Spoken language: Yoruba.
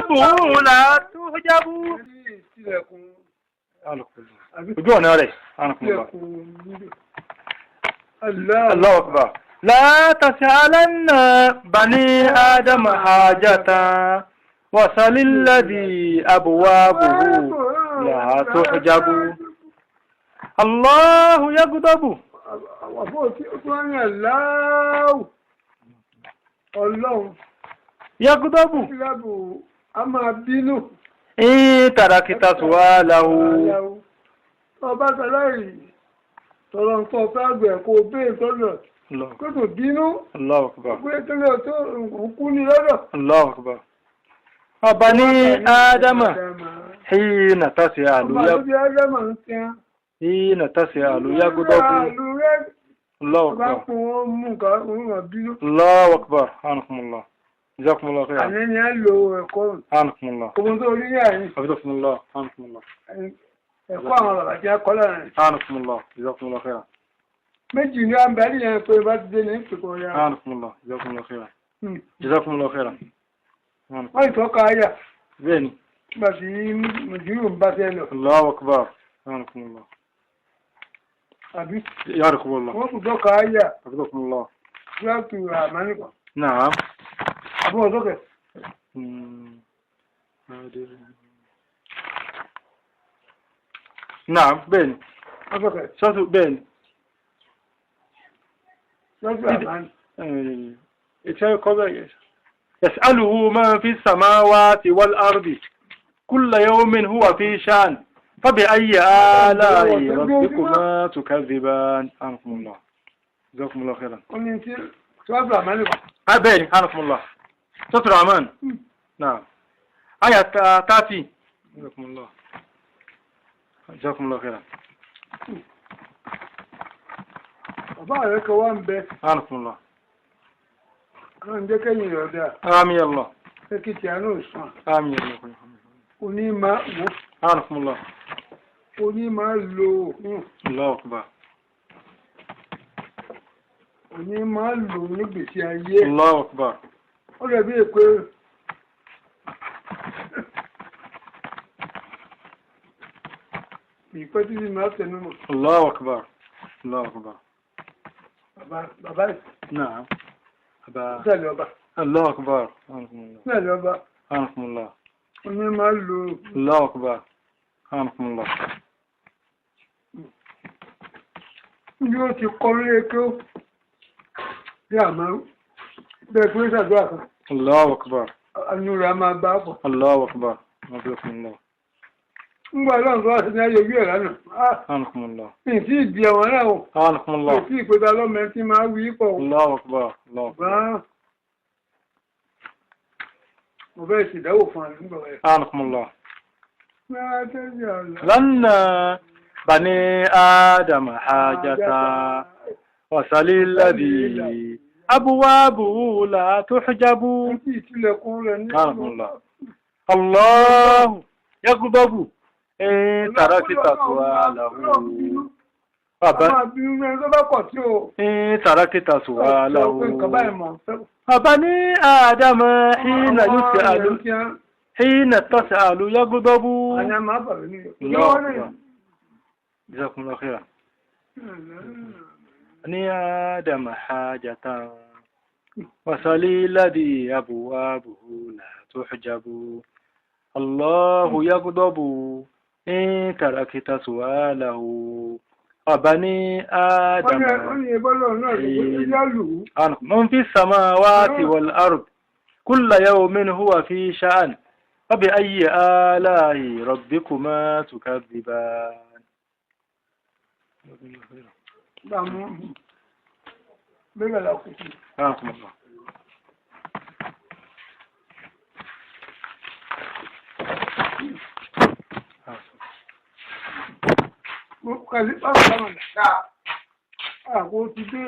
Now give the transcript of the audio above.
Abwabuhu la tuhjabu. Tilẹ̀kùn Ojú ọ̀nà rẹ̀. tilẹ̀kùn nílò. Allah. Allahu akbar. La tas'alanna bani Adama hajatan wasalil ladhi abwabuhu la tuhjabu. Allahu yaghdabu. Àwọn àfọ́ tí ó tún wá ní aláwù. Ọlọ́run. Yaghdabu. Kíláàbù a máa bínú. In tarakta su'alahu. Aláwù. Ọba sàláì tọrọ nǹkan ọ̀fẹ́ àgbẹ̀ kó béèrè tọ́lọ̀ kó tó bínú. Allahu akbar. Pé tó lọ tó kú ní lọ́dọ̀. Allahu akbar. Bani Adama hina tas'alu Ọba tó bí Ádámà ń tiẹ́. hina tas'alu yaghdabu. Allahu Ọba akbar. kún wọn mú nǹkan òun hàn bínú. Allahu akbar. Anakumullah. Jazakumullahu khairan. Àná ni a lo ẹ̀kọ́ Anakumullah. ohun tó rí yà yín. Hafizakumullah. Anakumullah. Ẹ̀kọ́ àwọn bàbá tí a kọ́ lára rẹ̀. Anakumullah. Jazakumullahu khairan. Méjì ní à ń bẹ̀rẹ̀ yẹn pé bá ti dé ní ìpìkọ̀ ya. Anakumullah. Jazakumullahu khairan. Jazakumullahu khairan. Wọ́n ìtọ́ka ayà Bẹ́ẹ̀ni. nígbà tí Mùdírù ń bá fẹ́ lọ. Allahu akbar. Anakumullah. Àbí Yarakumullah. wọ́n kò tọ́ka ayà Hafizakumullah. tíwájú àmánìkan. Naam. Àbúrò sókè. Naam, bẹ́ẹ̀ni. Wọ́n sókè. Sọ́tù bẹ́ẹ̀ni. Tíwájú àmánì. يسأله من في السماوات والأرض كل يوم هو في شأن فبأي آلاء ربكما تكذبان. أنكم الله، جزاكم الله خيرا. Wọ́n ní tí tíwájú àmánìkan. أبين أنكم الله، ستر عمان. نعم، آية 30. جزاكم الله، جزاكم الله خيرا. Bàbá rẹ̀ kan wá ń bẹ. أنكم الله. Ọlọ́run jẹ́ kẹ́yìn rẹ̀ dáa. آمين يا الله. Pé kí tí a náà sàn. آمين يا الله. Oní máa wò. أنكم الله. Oní máa lo òkun. الله أكبر. Oní máa lò nígbèsí ayé. الله أكبر. Ó lè bí pé ìpẹ́ títí máa tẹnu mọ́. الله أكبر، الله أكبر. Bàbá bàbá yìí. نعم أبا. Sẹ́lẹ̀ ọba. الله أكبر. أنكم الله. Sẹ́lẹ̀ ọba. أنكم الله. Oní máa lo الله أكبر. أنكم الله. Bí ó ti kọ́ lé kí ó bí àmọ́ bẹ́ẹ̀ pé ṣàdúrà kan. الله أكبر. Àánú rẹ̀ á máa bá bọ̀. الله أكبر. حفظكم الله. Ńgbà náà tó wá sí ní ayé ojú ẹ̀ lánàá. Ah, أنكم الله. mi tí ì di ẹ̀wọ̀n náà o. أنكم Mi الله. tí ì pé ta lọ́mọ ẹni tí máa wí pọ̀ o. الله أكبر، الله أكبر. Ṣùgbọ́n mo fẹ́ ṣèdánwò fún àlùkò nígbà wáyé. أنكم الله. Máa tẹ́jú àlọ́. لن بني آدم حاجة وصل الذي أبوابه لا تحجب. Wọ́n sì tilẹ̀kùn rẹ̀ ní. أنكم الله. الله يغضب إن تركت سؤاله. A Bàbá máa bínú ẹni tó bá kọ̀ tí o. إن تركت Sọ pé سؤاله. nǹkan báyìí mọ̀ fẹ́. بني آدم حين يسأل Àwọn èèyàn حين تسأل يغضب. Àyà máa bàbá ní. الله أكبر. جزاكم الله خيرا. بني آدم حاجة وصل الذي أبوابه لا تحجب. الله يغضب إن تركت سؤاله. وبني Wọ́n ní آدم wọ́n ní ìbọ́lọ̀ náà ló pé yá lù ú. من في السماوات والأرض كل يوم هو في شأن فبأي آلاء ربكما تكذبان. Bàmú bẹ́ẹ̀ la kù sí. حياكم الله. Mo kàlí báwo làwọn dà. Àgbo ti dé.